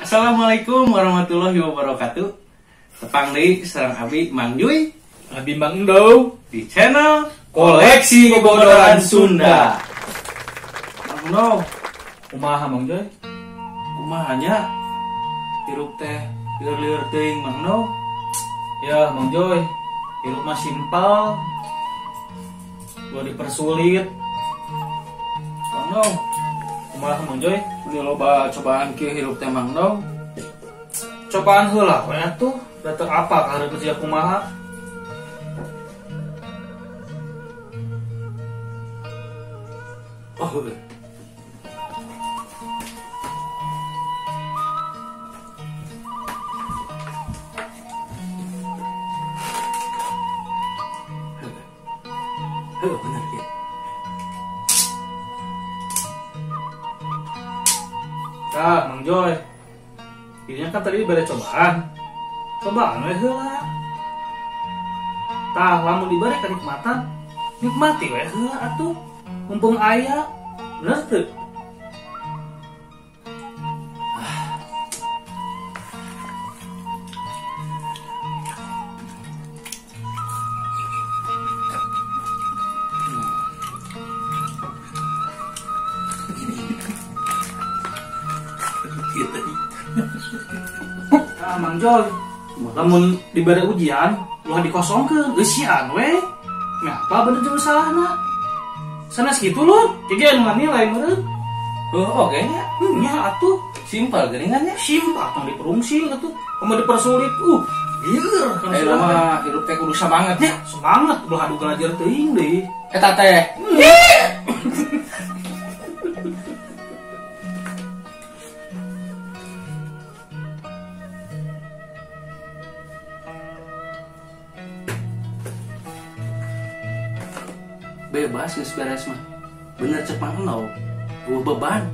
Assalamualaikum warahmatullahi wabarakatuh. Tepang deui sareng abi Mang Juy, Abi Mang Endo di channel Koleksi Kebodohan Sunda. Mang Endo, kumaha Mang Juy? Kumaha nya? Hirup teh lieur-lieur teuing Mang Endo. Ya Mang Joy, hirup mah simpel. Gua dipersulit. Mang Endo, kumaha Mang Joy? Udah loba cobaan kieu hirup teh Mang Endo. Cobaan heula we atuh, da teu apa ka hareup sia kumaha. Oh, heueuh. Heueuh bener kieu. Tah, Mang Joy. Ini kan tadi diberi cobaan. Cobaan we heula. Tah, lamun diberi kenikmatan, nikmati we heula atuh. Mumpung aya, bener teu? Tah, Mang Joy, lamun diberi ujian, ulah dikosongkeun, eusian we. Meh apa bener jeung salahna? Sanes kitu lur, jadi anu nilai meureun. Heuh, oge nya. Nya atuh, simpel geuningan nya. Simpel tong diperungsing atuh, kumaha dipersulit. Lieur kan Ayo mah hirup teh kudu semangat nya. Semangat ulah adu galajer teuing deui. Eta teh. Bebas geus beres mah. Bener cek Mang Endo, eueuh beban.